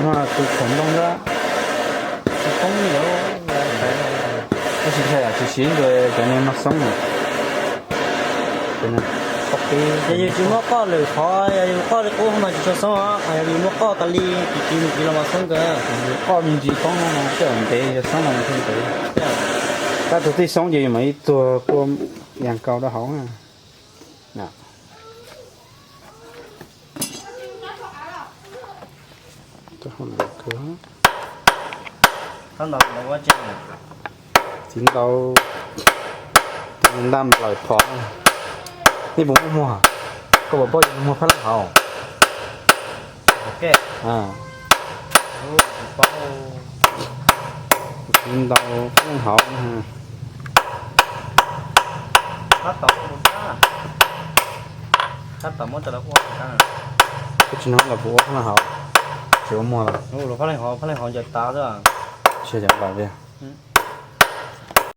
No tus khaum ntoo ntag. Tsis poob li os. Tab sis ntshai yam tsis siv ntawd cov niag mos xoob no. Yog yus tsis muab qoj lwm qhov, yog yus qoj li qub mas tsis tshua xoob os, yog yus muab qoj tas li, tsis kiv mus kiv los mas xoob kawg. Qoj me ntsis poob no mas tej zaum ntev, yog xoob no mas thiaj ntev. Tab tus tij xoob ces yus mam li tuag kua yas nkaus rau hauv na. Txiv ntau, tiv ntaus, tiv ntaj lawm phom. Nej puas muaj muag? Koj puas paub yog muag phab leej hauv? Tiv ntaus phab leej hauv. Koj tsis hnov los kuv ua phab leej hauv, tsis ua muag los? Phab leej hauv, phab leej hauv ncaws tav xwb. Tsis yog cov nplaum tiag.